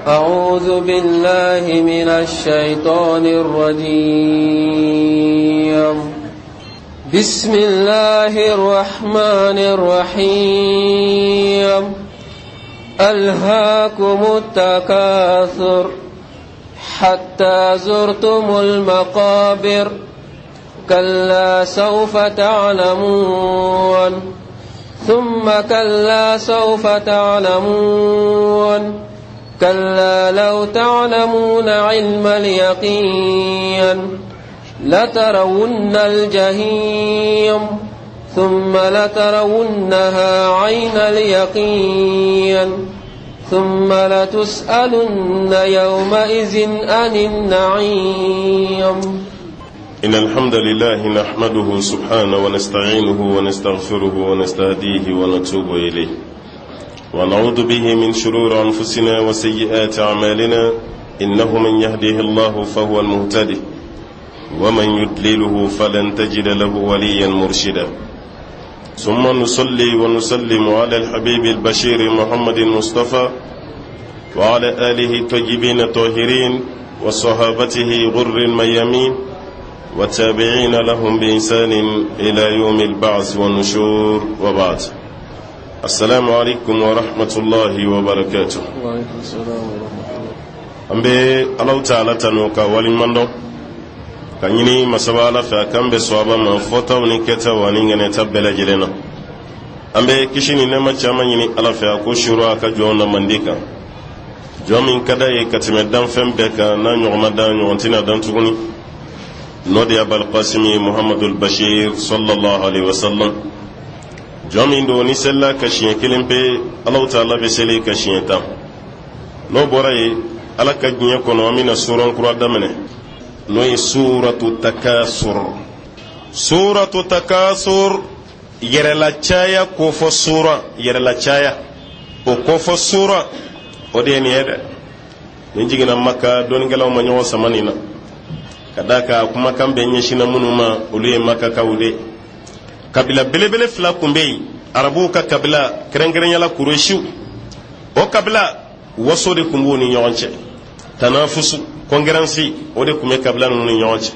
أعوذ بالله من الشيطان الرجيم بسم الله الرحمن الرحيم ألهاكم التكاثر حتى زرتم المقابر كلا سوف تعلمون ثم كلا سوف تعلمون كلا لو تعلمون علم اليقين لترون الجحيم ثم لترونها عين اليقين ثم لتسألن يومئذ عن النعيم إن الحمد لله نحمده سبحانه ونستعينه ونستغفره ونستهديه ونتوب إليه ونعوذ به من شرور أنفسنا وسيئات أعمالنا إنه من يهده الله فهو المهتدي ومن يدلله فلن تجد له وليا مرشدا ثم نصلي ونسلم على الحبيب البشير محمد المصطفى وعلى آله الطيبين الطاهرين وصحابته غر الميامين والتابعين لهم بإنسان إلى يوم البعث والنشور وبعد السلام عليكم ورحمة الله وبركاته وعليكم السلام ورحمة الله an bɛ Alahu taala tanu ka waleɲuman dɔn ka ɲini masaba ala fɛ a k'an bɛn sawaba ma fɔtaw ni kɛtaw ani ŋɛnɛta bɛɛ lajɛlen na an bɛ kisi ni nɛɛma caman ɲini ala fɛ a k'o suuru a ka jɔn na mandi kan jɔn min ka d'a ye ka tɛmɛ danfɛn bɛɛ kan n'a ɲɔgɔn ma dan ɲɔgɔn tɛna dan tuguni n'o de ye abalkasimi muhamadul bashir sallallahu alaihi wasallam jɔn min don n'i selila a kan siɲɛ kelen pe Alahu taala bɛ seli i kan siɲɛ tan n'o bɔra yen ala ka diɲɛ kɔnɔ an bɛna suran kura daminɛ n'o ye suratu takasur suratu takasur yɛrɛlacaya kofɔ suran yɛrɛlacaya o kofɔ suran o de ye nin ye dɛ nin jiginna maka dɔnnikɛlaw ma ɲɔgɔn sama nin na ka d'a kan kumakan bɛɛ ɲɛsinna minnu ma olu ye makakaw de kabila belebele fila kun bɛ yen arabuw ka kabila kɛrɛnkɛrɛnya la kuresiw o kabila waso de kun b'u ni ɲɔgɔn cɛ tanafusu kɔnkɛransi o de kun bɛ kabila ninnu ni ɲɔgɔn cɛ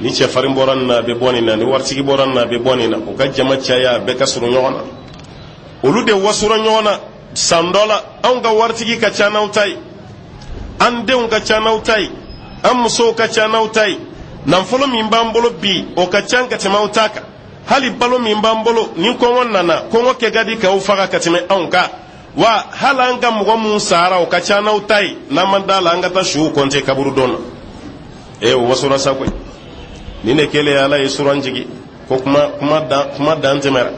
ni cɛfarin bɔra nin na a bɛ bɔ nin na ni waritigi bɔra nin na a bɛ bɔ nin na u ka jama caya a bɛɛ ka surun ɲɔgɔn na olu de wasora ɲɔgɔn na san dɔ la anw ka waritigi ka ca n'aw ta ye an denw ka ca n'aw ta ye an musow ka ca n'aw ta ye nafolo min b'an bolo bi o ka ca ka tɛmɛ aw ta kan hali balo min b'an bolo ni kɔngɔ nana kɔngɔ kɛ ka di k'aw faga ka tɛmɛ anw kan wa hali an ka mɔgɔ mun sara o ka ca n'aw ta ye n'an ma da la an ka taa suw kɔnte kaburudon na ee o wasora sa koyi nin de kɛlen ala ye suran jigi ko kuma kuma dan kuma dan tɛmɛra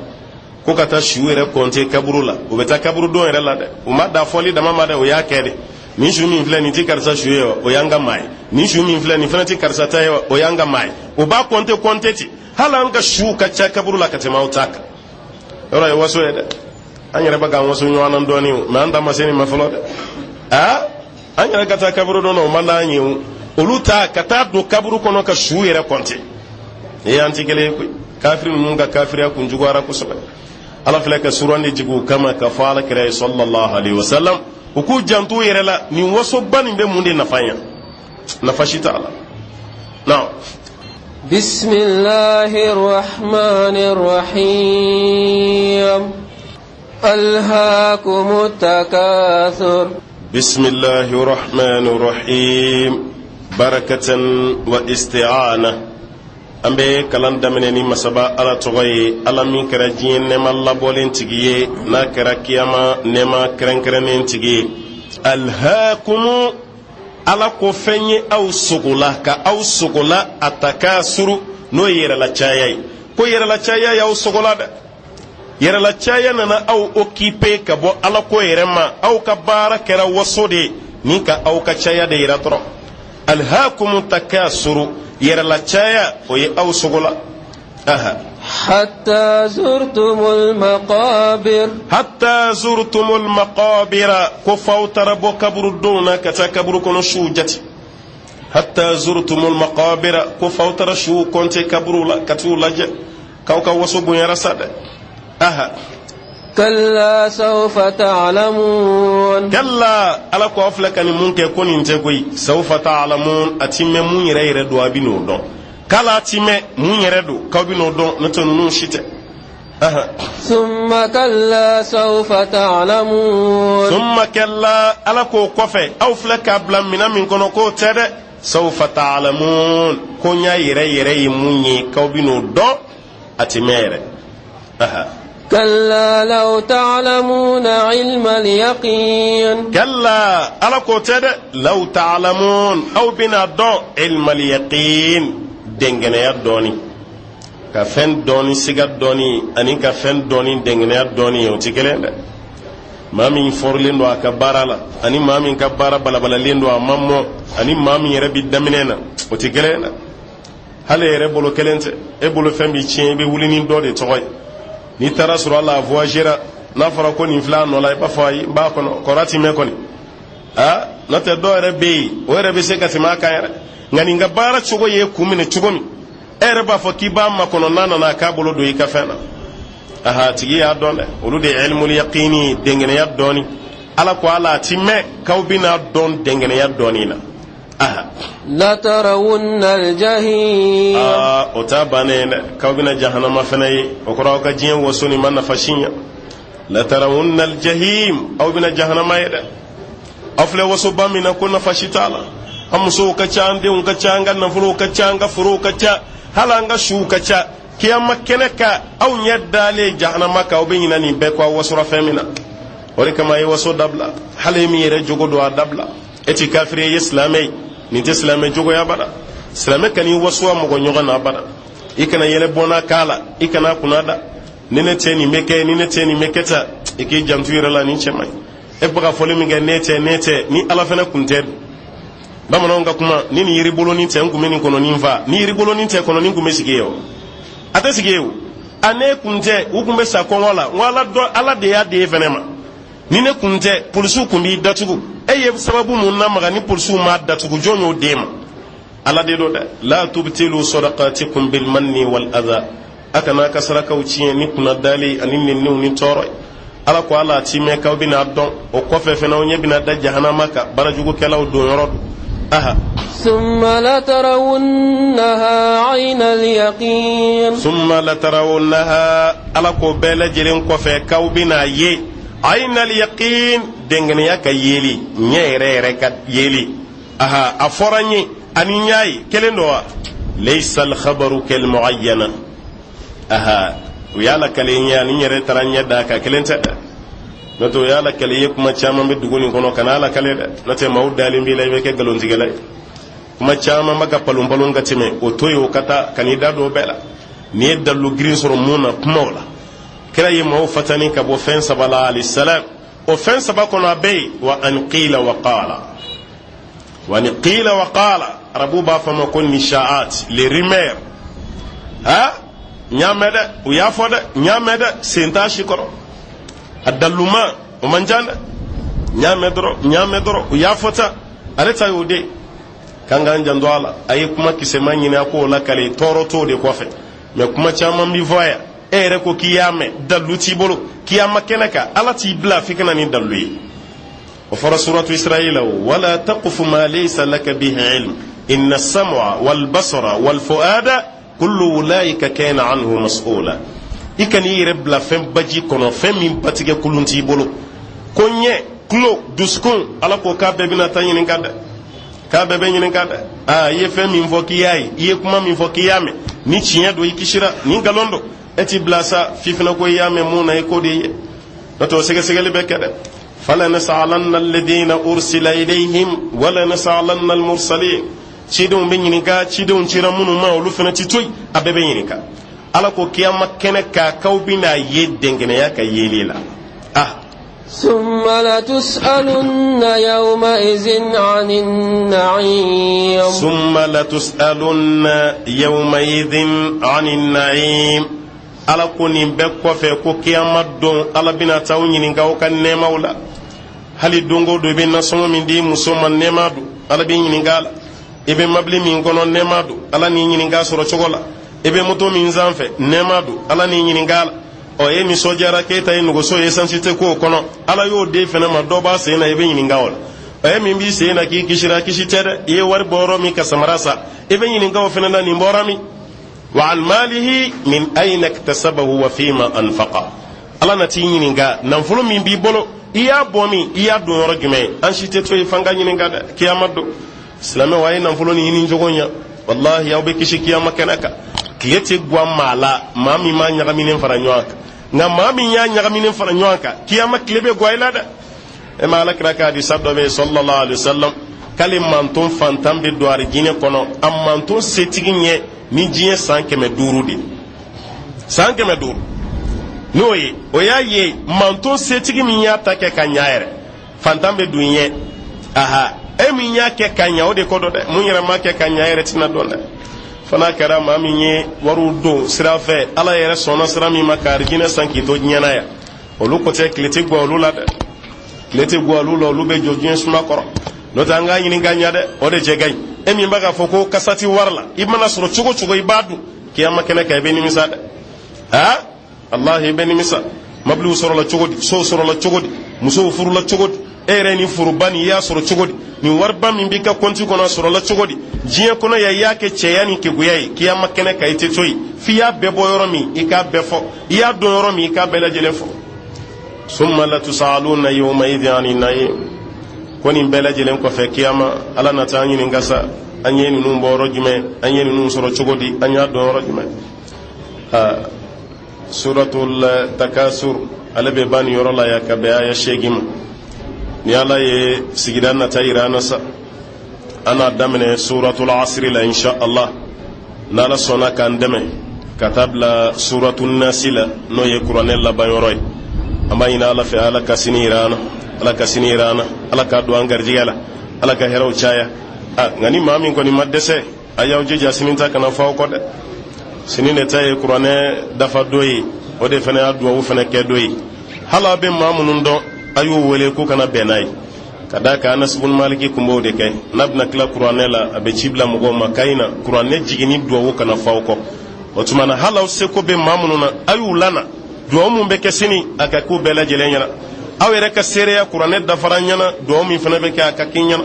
ko ka taa su yɛrɛ kɔnte kaburu la u bɛ taa kaburudon yɛrɛ la dɛ u ma da fɔli dama ma dɛ o y'a kɛ de nin su min filɛ nin ti karisa su ye wa o y'an ka maa ye nin su min filɛ nin fana ti karisa ta ye wa o y'an ka maa ye u b'a kɔnte kɔnte ten hali an ka suw ka ca kaburu la ka tɛmɛ aw ta kan yɔrɔ ye waso ye dɛ an yɛrɛ bɛ k'an waso ɲɔgɔn na dɔɔnin o mɛ an ta ma se nin ma fɔlɔ dɛ aa an yɛrɛ ka taa kaburu don na o man d'an ye o olu ta ka taa don kaburu kɔnɔ ka su yɛrɛ kɔnte ee an ti kelen ye koyi kafiri ninnu ka kafiriya kun juguyara kosɛbɛ ala filɛ ka suran de jigin u kama ka fɔ ala kira ye sallallahu alaihi wasallam u k'u janto u yɛrɛ la nin wasoba nin bɛ mun de nafa ɲa nafa si t'a la naam بسم الله الرحمن الرحيم ألهاكم التكاثر بسم الله الرحمن الرحيم بركة واستعانة an bɛ kalan daminɛ ni masaba ala tɔgɔ ye ala min kɛra diɲɛ nɛɛma labɔlen tigi ye n'a kɛra kiyama nɛɛma kɛrɛnkɛrɛnnen tigi ye alhakumu ala ko fɛn ye aw sogola ka aw sogola atakasuru n'o ye yɛrɛlacaya ye ko yɛrɛlacaya y'aw sogola dɛ yɛrɛlacaya nana aw okipe ka bɔ ala ko yɛrɛ ma aw ka baara kɛra waso de ye ni ka aw ka caya de yira dɔrɔn alhakumu takasuru yɛrɛlacaya o ye aw sogola aha hatta zurtumul maqabir hatta zurtumul maqabira ko f'aw taara bɔ kaburudonw na ka taa kaburu kɔnɔ suw jate hatta zurtumul maqabira ko f'aw taara suw kɔnte kaburu la ka t'u lajɛ k'aw ka waso bonyara sa dɛ aha. Kalla sawfa ta'lamun. Kalla, ala ko aw filɛ ka nin mun kɛ, ko nin tɛ koyi. Sawfa ta'lamun, a ti mɛn, mun yɛrɛ yɛrɛ don, a bɛ n'o dɔn. K'ala a ti mɛn, mun yɛrɛ don, k'aw bɛ n'o dɔn, n'o tɛ ninnu si tɛ. Summa kalla sawfa ta'lamun. Summa kalla, ala k'o kɔfɛ, aw filɛ k'a bila minɛn min kɔnɔ, k'o tɛ dɛ. Sawfa ta'lamun, ko n y'a yɛrɛ yɛrɛ ye mun ye, k'aw bɛ n'o dɔn, a ti mɛn yɛrɛ. Kalla law ta'lamuna ilma al-yaqin. Kalla, ala k'o tɛ dɛ. Law ta'lamun, aw bɛna dɔn, ilma al-yaqin, dɛngɛnɛya dɔɔni. Ka fɛn dɔɔni siga dɔɔni ani ka fɛn dɔɔni dɛngɛnɛya dɔɔni, o tɛ kelen dɛ. Maa min fɔrilen don a ka baara la ani maa min ka baara balabalalen don, a ma mɔ, ani maa min yɛrɛ bi daminɛ na, o tɛ kelen dɛ. Hali e yɛrɛ bolo kelen tɛ, e bolo fɛn b'i tiɲɛ, i bɛ wuli ni dɔ de tɔgɔ ye. N'i taara sɔrɔ a la, a voyagera, n'a fɔra ko nin filɛ a nɔ la, i b'a fɔ ayi, n b'a kɔnɔ kɔrɔ ti mɛn kɔni. Aa, n'o tɛ, dɔw yɛrɛ bɛ yen, o yɛrɛ bɛ se ka tɛmɛ a kan yɛrɛ. Nka nin ka baara cogo ye kun minɛ cogo min, e yɛrɛ b'a fɔ k'i b'a makɔnɔ, n'a nana a k'a bolo don i ka fɛn na. Aha, tigi y'a dɔn dɛ. Olu de ye ilmul yaqini, dɛngɛnɛya dɔɔni. Ala ko ala a ti mɛn, k'aw bɛna dɔn dɛngɛnɛya dɔɔni na. Aha. Latarawunna aljahim. Aa, o t'a bannen dɛ, k'aw bɛna jahanama fana ye. O kɔrɔ, aw ka diɲɛ waso nin ma nafa si ɲɛ. Latarawunna aljahim, aw bɛna jahanama ye dɛ. Aw filɛ wasoba min na, ko nafa si t'a la. An musow ka ca, an denw ka ca, an ka nafolow ka ca, an ka forow ka ca, hali an ka suw ka ca. Kiyama kɛnɛ kan, aw ɲɛ dalen jahanama kan, aw bɛ ɲinɛ nin bɛɛ kɔ, aw wasora fɛn min na. O de kama, a ye waso dabila. Hali min yɛrɛ jogo don, a dabila. E ti kafiri ye, i ye silamɛ ye. Nin tɛ silamɛ jogoya bada. Silamɛ kan'i waso a mɔgɔ ɲɔgɔn na abada. I kana yɛlɛ bɔnna k'a la, i kana kunna da ni ne tɛ nin bɛ kɛ, ni ne tɛ nin bɛ kɛ tan. I k'i janto i yɛrɛ la, nin cɛ man ɲi. E bɛ ka fɔli min kɛ, ne tɛ, ne tɛ, ni ala fana kun tɛ dun. Bamananw ka kuma, ni nin yiribolonin tɛ, n kun bɛ nin kɔnɔnin fa. Ni yiribolonin tɛ, kɔnɔnin kun bɛ sigi yen o? A tɛ sigi yen o. A ne kun tɛ, u kun bɛ sa kɔngɔ la. N ko ala dɔ, ala de y'a di e fɛnɛ ma. Ni ne kun tɛ, polisiw kun b'i datugu. E ye sababu mun lamaga ni polisiw m'a datugu? Jɔn y'o d'e ma? Ala de don dɛ. La tubtilu sadaqatikum bil manni wal adha, a kana a ka sarakaw tiɲɛ ni kunnadali ani nɛniw ni tɔɔrɔ ye. Ala ko ala a ti mɛn, k'aw bɛna dɔn. O kɔfɛ fɛnɛ, aw ɲɛ bɛna da jahanama kan, baarajugukɛlaw don yɔrɔ don. Aha. Summa latarawunnaha ayna al-yaqin. Summa latarawunnaha, ala ko bɛɛ lajɛlen kɔfɛ, k'aw bɛna ye, ayna al-yaqin, dɛngɛnɛya ka yeli, ɲɛ yɛrɛ yɛrɛ ka yeli. Aha, a fɔra n ye ani n y'a ye, kelen don wa? Laysa al-khabaru kal muayyana. Aha, u y'a lakale n ye ani n yɛrɛ taara n ɲɛ d'a kan, kelen tɛ dɛ. N'o tɛ, o y'a lakale i ye, kuma caman bɛ dugu nin kɔnɔ, kana a lakale dɛ, n'o tɛ maaw dalen b'i la, i bɛ kɛ nkalontigɛla ye. Kuma caman bɛ ka palon palon ka tɛmɛ, o to yen, o ka taa, ka n'i da don o bɛɛ la. N'i ye dalilu girin sɔrɔ mun na, kuma o la. Kira ye maaw fatani ka bɔ fɛn saba la, alayhi salam. O fɛn saba kɔnɔ, a bɛ yen wa an qila wa qala, wa ni qila wa qala. Arabu b'a fɔ a ma ko nishaat, les rumeurs. Ha, n y'a mɛn dɛ, u y'a fɔ dɛ, n y'a mɛn dɛ, sen t'a si kɔrɔ, a daliluma o man ca dɛ. N y'a mɛn dɔrɔn, n y'a mɛn dɔrɔn, u y'a fɔ tan, ale ta y'o de ye. K'an k'an janto a la. A ye kuma kisɛma ɲini, a k'o lakale, tɔɔrɔ t'o de kɔfɛ. Mɛ kuma caman bi fɔ yan, e yɛrɛ ko k'i y'a mɛn, dalilu t'i bolo. Kiyama kɛnɛ kan, ala t'i bila f'i ka na ni dalilu ye. O fɔra suratu Israila o: wala taqfu ma laysa laka bihi ilm, inna sam'a wal basara wal fuada kullu ulaika kana anhu mas'ula. I kan'i yɛrɛ bila fɛn baji kɔnɔ, fɛn min batigɛ kulun t'i bolo. Ko ɲɛ, tulo, dusukun, ala ko k'a bɛɛ bɛna taa ɲininka dɛ, k'a bɛɛ bɛ ɲininka dɛ. Aa, i ye fɛn min fɔ k'i y'a ye, i ye kuma min fɔ k'i y'a mɛn, ni tiɲɛ don, i kisira, ni nkalon don, e t'i bila sa. F'i fana ko i y'a mɛn mun na, i k'o de ye. N'o tɛ, o sɛgɛsɛgɛli bɛ kɛ dɛ. Falanas'alanna alladhina ursila ilayhim wala nas'alanna almursalin. Cidenw bɛ ɲininka, cidenw cira minnu ma, olu fana ti to yen, a bɛɛ bɛ ɲininka. Ala ko kiyama kɛnɛ kan, k'aw bɛna ye dɛngɛnɛya ka yeli la. Ah. Summa latus'alunna yawma izin 'anin na'im. Summa latus'alunna yawma idhin 'anin na'im. Ala ko nin bɛɛ kɔfɛ, ko kiyama don, ala bɛna taa aw ɲininka aw ka nɛɛmaw la. Hali don o don i bɛ nasɔngɔ min di muso ma, nɛɛma don, ala b'i ɲininka a la. I bɛ mabili min kɔnɔ, nɛɛma don, ala n'i ɲininka a sɔrɔ cogo la. I bɛ moto min sanfɛ, nɛɛma don, ala n'i ɲininka a la. Ɔ, e nisɔndiyara k'e ta ye nɔgɔso ye, esansi tɛ k'o kɔnɔ, Ala y'o d'e fɛnɛ ma, dɔ b'a sen na, i bɛ ɲininka o la. Ɔ, e min b'i sen na k'i kisira, kisi tɛ dɛ. I ye wari bɔ yɔrɔ min ka samara san, i bɛ ɲininka o fɛnɛ na, nin bɔra min? Wa an malihi min ayna iktasabahu wa fima anfaqa. Ala na t'i ɲininka nafolo min b'i bolo, i y'a bɔ min, i y'a don yɔrɔ jumɛn. An si tɛ to yen f'an ka ɲininka dɛ kiyama don. Silamɛw, a ye nafolo nin ɲini cogo ɲɛ, walahi, aw bɛ kisi kiyama kɛnɛ kan. Tile tɛ gwan maa la, maa min m'a ɲagaminen fara ɲɔgɔn kan. Nka maa min y'a ɲagaminen fara ɲɔgɔn kan, kiyama tile bɛ gwan i la dɛ. E ma Ala kira ka hadisa dɔ bɛ yen, sallallahu alaihi wasallam, k'ale manton fantan bɛ don arijinɛ kɔnɔ a manton setigi ɲɛ ni diɲɛ san 500 de, san 500. N'o ye, o y'a ye manton setigi min y'a ta kɛ ka ɲa yɛrɛ, fantan bɛ don ɲɛ. Aha, e min y'a kɛ ka ɲa, o de ko don dɛ. Mun yɛrɛ ma kɛ ka ɲa yɛrɛ tɛna dɔn dɛ. Fana kɛra maa min ye wariw don sira fɛ, Ala yɛrɛ sɔnna sira min ma ka arijinɛ san k'i to diɲɛ na yan, olu ko tɛ, tile tɛ gwan olu la dɛ, tile tɛ gwan olu la, olu bɛ jɔ diɲɛ suma kɔrɔ. N'o tɛ, an k'a ɲini ka ɲa dɛ, o de cɛ ka ɲi. E min b'a k'a fɔ ko kasa ti wari la, i mana sɔrɔ cogo cogo, i b'a dun, kiyama kɛnɛ kan i bɛ nimisa dɛ. Aa, walahi, i bɛ nimisa. Mabiliw sɔrɔla cogo di? Sow sɔrɔla cogo di? Musow furula cogo di? E yɛrɛ ni foroba nin, i y'a sɔrɔ cogo di? Nin wariba min b'i ka kɔnti kɔnɔ, a sɔrɔla cogo di? Diɲɛ kɔnɔ yan, i y'a kɛ cɛya ni keguya ye, kiyama kɛnɛ kan i tɛ to yen f'i y'a bɛɛ bɔ yɔrɔ min, i k'a bɛɛ fɔ, i y'a dɔn yɔrɔ min, i k'a bɛɛ lajɛlen fɔ. Summa latusaluna yawma idhin ani na'im. Ko nin bɛɛ lajɛlen kɔfɛ, kiyama, Ala na taa an ɲininka sa, an ye ninnu bɔ yɔrɔ jumɛn, an ye ninnu sɔrɔ cogo di, an y'a dɔn yɔrɔ jumɛn? Suratul Takasur, ale bɛ ban nin yɔrɔ la yan ka bɛn aya 8 ma. Ni Ala ye sigida nata yira an na sa, an n'a daminɛ Suratul Asiri la, insha Allah, n'Ala sɔnna k'an dɛmɛ, ka taa bila Suratul Nasi la, n'o ye kuranɛ laban yɔrɔ ye. An b'a ɲini Ala fɛ, Ala ka sini yira an na, Ala ka sini yira an na, Ala k'a don an garijɛgɛ la, Ala ka hɛrɛw caya. A nka ni maa min kɔni ma dɛsɛ, a y'aw jija sini ta kana fɔ aw kɔ dɛ. Sini de ta ye kuranɛ dafa don ye, o de fana y'a duwawu fana kɛ don ye. Hali a bɛ maa minnu dɔn, a y'u wele k'u kana bɛn n'a ye, ka d'a kan Anas bun Maliki kun b'o de kɛ. N'a bɛna tila kuranɛ la, a bɛ ci bila mɔgɔw ma k'a na kuranɛ jiginni duwawu kana fɔ aw kɔ. O tuma na, hali aw seko bɛ maa minnu na, a y'u lana, duwawu mun bɛ kɛ sini, a ka k'u bɛɛ lajɛlen ɲɛna. Aw yɛrɛ ka seereya, kuranɛ dafara ɲɛna, duwawu min fana bɛ kɛ, a ka k'i ɲɛna.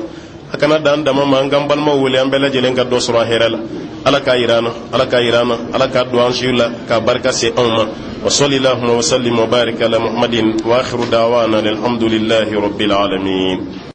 A kana dan dama ma, an k'an balimaw wele, an bɛɛ lajɛlen ka dɔ sɔrɔ a hɛrɛ la. Ala k'a yira an na, Ala k'a yira an na, Ala k'a don an siw la, k'a barika se anw ma. Wa salli allahumma wa sallim wa barik ala Muhammadin wa akhiru da'wana alhamdulillahi rabbil alamin.